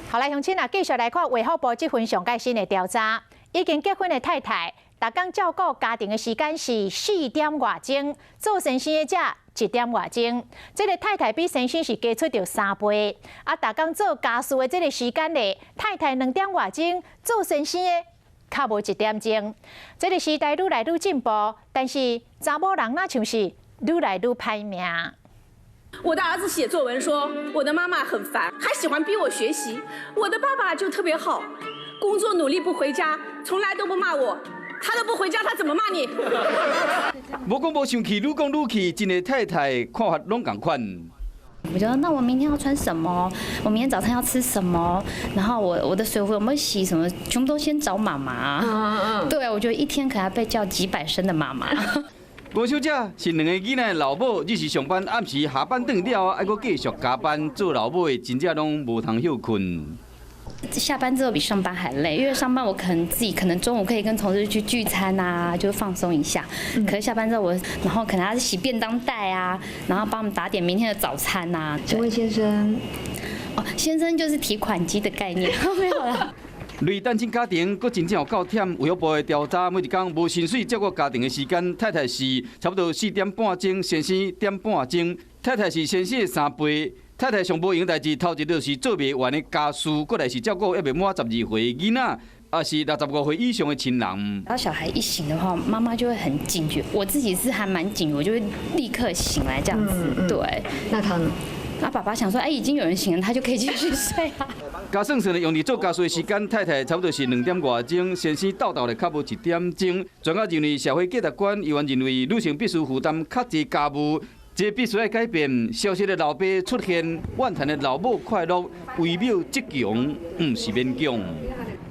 好來，鄉親啊，繼續來看衛福部這份上蓋新的調查，已經結婚的太太，逐工照顧家庭的時間是四點外鐘，做先生的才一點外鐘。這个太太比先生是加出著三倍。啊，逐工做家事的這个時間咧，太太兩點外鐘，做先生的較無一點鐘。這个時代愈來愈進步，但是查某人若像是愈來愈歹命。我的兒子寫作文說，我的媽媽很煩，還喜歡逼我學習。我的爸爸就特別好，工作努力不回家，從來都不罵我。他都不回家，他怎麼罵你？無講無生氣，愈講愈氣，真的太太看法攏仝款。我覺得，那我明天要穿什麼？我明天早餐要吃什麼？然後我的水壺有沒有洗？什麼全部都先找媽媽。對，我覺得一天可能被叫幾百聲的媽媽。吳小姐是兩個囡仔的老母，日時上班，暗時下班轉了，愛閣繼續加班做老母的，真正攏無通歇睏。下班之後比上班還累，因為上班我可能自己可能中午可以跟同事去聚餐啊，就放鬆一下。可是下班之後我，然後可能還是洗便當袋啊，然後幫我們打點明天的早餐啊。請問先生？哦，先生就是提款機的概念，沒有啦。類單親家庭，閣真正有夠忝。衛福部的調查，每一工無薪水照顧家庭的時間，太太是差不多四點半鐘，先生一點半鐘。太太是先生的三倍。太太上無閒代誌，頭一就是做袂完的家事，過來是照顧猶未滿12歲囡仔，抑是65歲以上的親人。然後小孩一醒的話，媽媽就會很警覺。我自己是還蠻警，我就會立刻醒來這樣子。對，那他呢？那爸爸想說，哎，已經有人醒了，他就可以繼續睡啊。加算算用佇做家事的時間，太太差不多是兩點外鐘，先生鬥鬥咧較無一點鐘。專家認為社會價值觀，猶原認為女性必須負擔較濟家務，這必須愛改變。消失的老爸出現，怨嘆的老母快樂，微妙這強，毋是勉強。